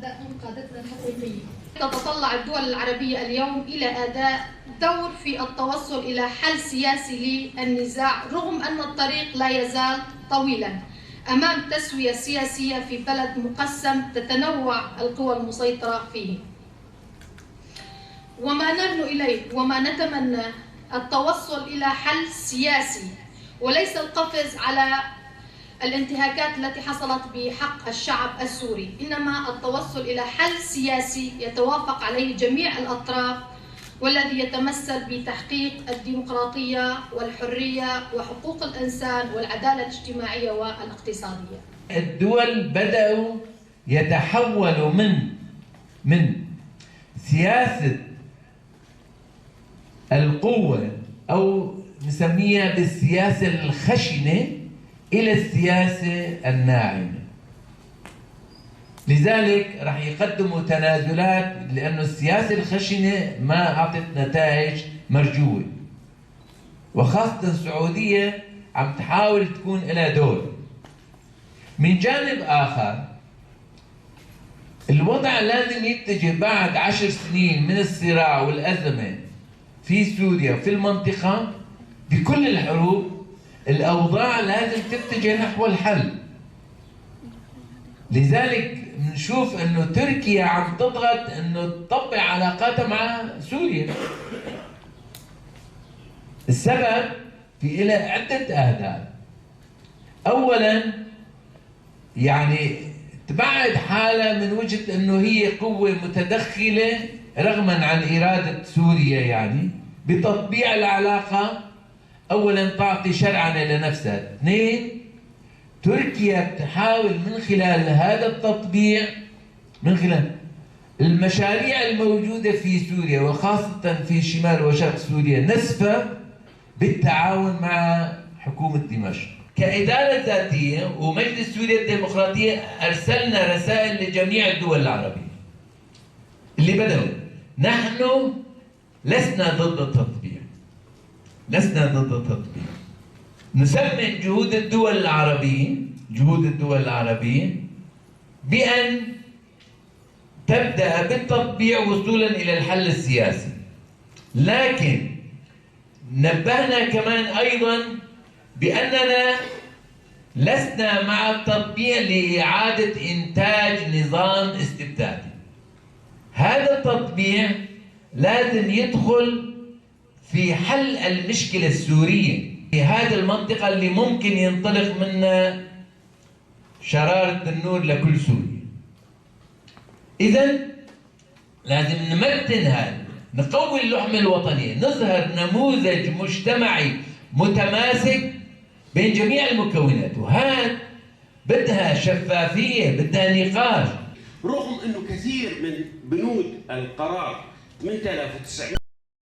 الشهداء هم قادتنا الحقيقيين. تتطلع الدول العربية اليوم إلى أداء دور في التوصل إلى حل سياسي للنزاع، رغم أن الطريق لا يزال طويلا أمام تسوية سياسية في بلد مقسم تتنوع القوى المسيطرة فيه. وما نرنو إليه وما نتمنى التوصل إلى حل سياسي، وليس القفز على الانتهاكات التي حصلت بحق الشعب السوري، إنما التوصل إلى حل سياسي يتوافق عليه جميع الأطراف، والذي يتمثل بتحقيق الديمقراطية والحرية وحقوق الإنسان والعدالة الاجتماعية والاقتصادية. الدول بدأوا يتحولوا من سياسة القوة أو نسميها بالسياسة الخشنة إلى السياسة الناعمة. لذلك رح يقدموا تنازلات، لأنه السياسة الخشنة ما أعطت نتائج مرجوة، وخاصة السعودية عم تحاول تكون لها دور. من جانب آخر، الوضع لازم يتجه بعد 10 سنين من الصراع والأزمة في سوريا وفي المنطقة بكل الحروب، الأوضاع لازم تتجه نحو الحل. لذلك نشوف أنه تركيا عم تضغط أنه تطبع علاقاتها مع سوريا. السبب في إلها عدة أهداف. أولا تبعد حالها من وجهة أنه هي قوة متدخلة رغما عن إرادة سوريا، بتطبيع العلاقة. أولا تعطي شرعنة لنفسها. اثنين، تركيا بتحاول من خلال هذا التطبيع، من خلال المشاريع الموجودة في سوريا وخاصة في شمال وشرق سوريا، نسفة بالتعاون مع حكومة دمشق. كإدارة ذاتية ومجلس سوريا الديمقراطية أرسلنا رسائل لجميع الدول العربية اللي بدأوا، نحن لسنا ضد التطبيع، لسنا ضد التطبيع. نسمي جهود الدول العربية بأن تبدأ بالتطبيع وصولا إلى الحل السياسي. لكن نبهنا كمان أيضا بأننا لسنا مع التطبيع لإعادة إنتاج نظام استبدادي. هذا التطبيع لازم يدخل في حل المشكلة السورية في هذه المنطقة اللي ممكن ينطلق منها شرارة النور لكل سوريا. إذن لازم نمتن هذا، نقوي اللحمة الوطنية، نظهر نموذج مجتمعي متماسك بين جميع المكونات، وهذا بدها شفافية، بدها نقاش. رغم أنه كثير من بنود القرار 8900